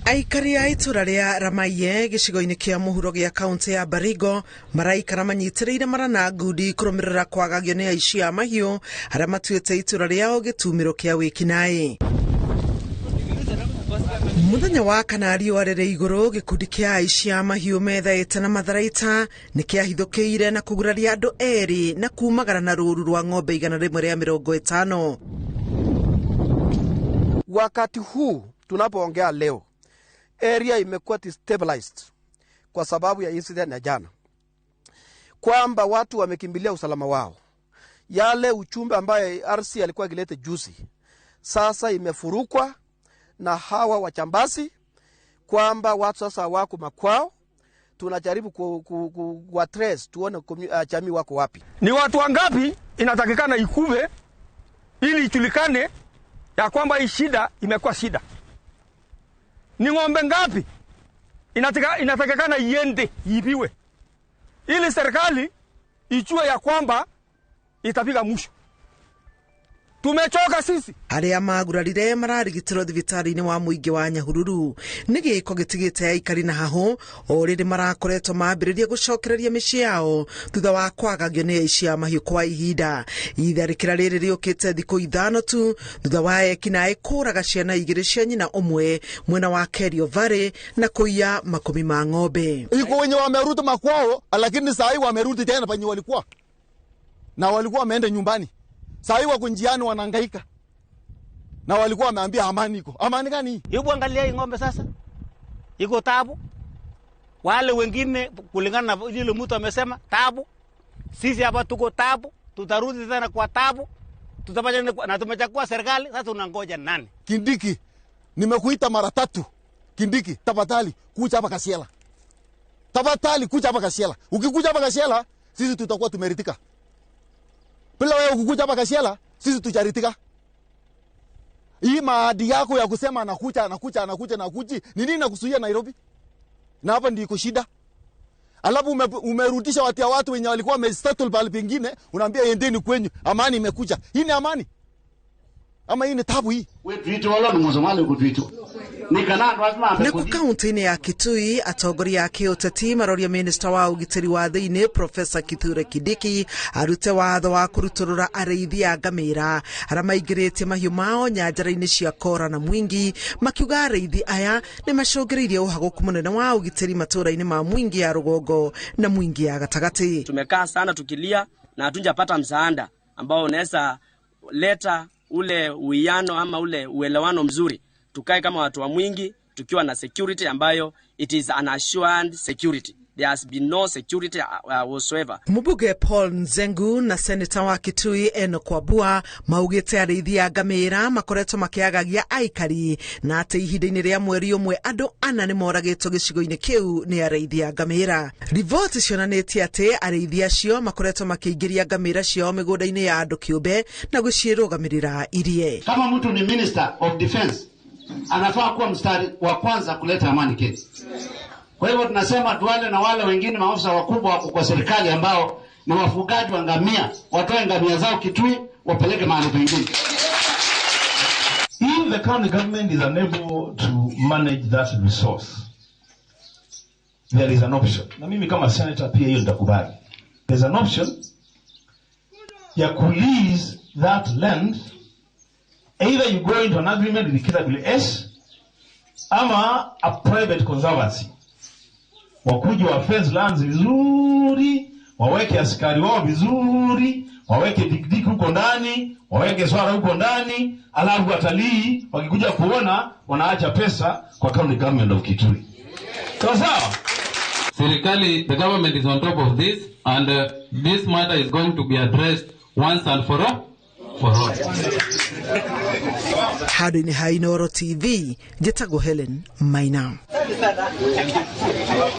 Aikari a itũra rĩa Ramaiye gĩcigo-inĩ kĩa mũhuro gĩa kaunti ya Baringo maraikara manyitĩrĩire mara na ngundi kũrũmĩrĩra kwagagio nĩ aici a mahiũ arĩa matuĩte itũra rĩao gĩtumĩro kĩa wĩkinaĩ. Mũthenya wa kana riũa rĩrĩ igũrũ, gĩkundi kĩa aici a mahiũ methaĩte na matharaita nĩ kĩahithũkĩire na kũguraria andũ erĩ na kumagara na rũũru rwa ng'ombe 150. Wakati huu tunapoongea leo, area imekuwa destabilized kwa sababu ya incident ya jana, kwamba watu wamekimbilia usalama wao. Yale uchumbe ambaye RC alikuwa akileta juzi, sasa imefurukwa na hawa wachambasi, kwamba watu sasa wako makwao. Tunajaribu ku trace tuone jamii wako wapi. Ni watu wangapi inatakikana ikuve ili ijulikane ya kwamba hii shida imekuwa shida. Ni ng'ombe ngapi inatakikana iende iibiwe ili serikali ijue ya kwamba itapiga mwisho. Tumechoka sisi. Arĩa magurarire mararigitĩrwo thibitarĩ-inĩ wa mũingĩ wa Nyahururu nĩ gĩko gĩtigĩte aikari na hahũ o rĩrĩ marakoretwo mambĩrĩria gũcokereria mĩciĩ yao thutha wa kwagagio nĩ aici a mahiũ kwa ihinda. Itharĩkĩra rĩrĩ rĩũkĩte thikũ 5 tu thutha wa ekinaĩ kũraga ciana 2 cia nyina ũmwe mwena wa Kerio Valley na kũiya makũmi ma ng'ombe. Iko wenye wamerudi makwao, lakini saa hii wamerudi tena penye walikuwa na walikuwa wameenda nyumbani. Saa hii wako njiani wanahangaika. Na walikuwa wameambia amani iko. Amani gani? Hebu angalia hii ng'ombe sasa. Iko tabu. Wale wengine kulingana na ile mtu amesema tabu. Sisi hapa tuko tabu, tutarudi tena kwa tabu. Tutafanya na tumechagua serikali, sasa tunangoja nani? Kindiki, nimekuita mara 3. Kindiki, tafadhali kuja hapa Kasiela. Tafadhali kuja hapa Kasiela. Ukikuja hapa Kasiela, sisi tutakuwa tumeritika. Bila wewe kukuja hapa Kasiela, sisi tujaritika. Hii maadi yako ya kusema anakuja, anakuja, anakuja, anakuji, ni nini nakusuia Nairobi? Na hapa ndiko shida. Alafu umerudisha watia watu wenye walikuwa wamesettle pale pengine, unaambia endeni kwenyu, amani imekuja. Hii ni amani? Ama hii ni tabu hii? Wewe tuito wala ni Msomali kutuito. Na ku kaunti-inĩ ya Kitui atongoria a kĩũteti maroria minista wa ũgitĩri wa thĩinĩ Profesa Kithure Kindiki arute watho wa kũrutũrũra arĩithi a ngamĩra arĩa maingĩrĩtie mahiũ mao nyanjara-inĩ cia Kora na Mwingi, makiuga arĩithi aya nĩ macũngĩrĩirie ũhagũku mũnene wa ũgitĩri matũũra-inĩ ma Mwingi ya rũgongo na Mwingi ya gatagatĩ. Tumekaa sana tukilia na hatujapata msaada ambao unaweza leta ule uwiano ama ule uelewano mzuri. Tukae kama watu wa Mwingi tukiwa na security ambayo it is an assured security. There has been no security whatsoever. Mũmbunge Paul Nzengu na seneta wa Kitui Enoch Wambua maugĩte arĩithi a ngamĩra makoretwo makĩagagia aikari na atĩ ihinda-inĩ rĩa mweri ũmwe andũ 4 nĩ moragĩtwo gĩcigo-inĩ kĩu nĩ arĩithi a ngamĩra. Riboti cionanĩtie atĩ arĩithi acio makoretwo makĩingĩria ngamĩra ciao mĩgũnda-inĩ ya andũ kĩũmbe na gũciĩrũgamĩrĩra irie. Kama mtu ni Minister of Defense anafaa kuwa mstari wa kwanza kuleta amani Kenya. Kwa hivyo tunasema tuwale na wale wengine maafisa wakubwa wako kwa serikali ambao ni wafugaji wa ngamia, watoe ngamia zao Kitui wapeleke mahali pengine. If the county government is unable to manage that resource, there is an option. Na mimi kama senator pia hiyo nitakubali. There is an option ya ku lease that land. Either you go into an agreement with KWS ama a private conservancy. Wakuje wa fence lands vizuri, waweke askari wao vizuri, waweke dikdik huko ndani, waweke swara huko ndani, alafu watalii wakikuja kuona wanaacha pesa kwa county government of Kitui. Sawa sawa? Serikali, the government is on top of this, and this matter is going to be addressed once and for all. For all. Handũ-inĩ ha Inooro TV, njĩtagwo Helen Maina.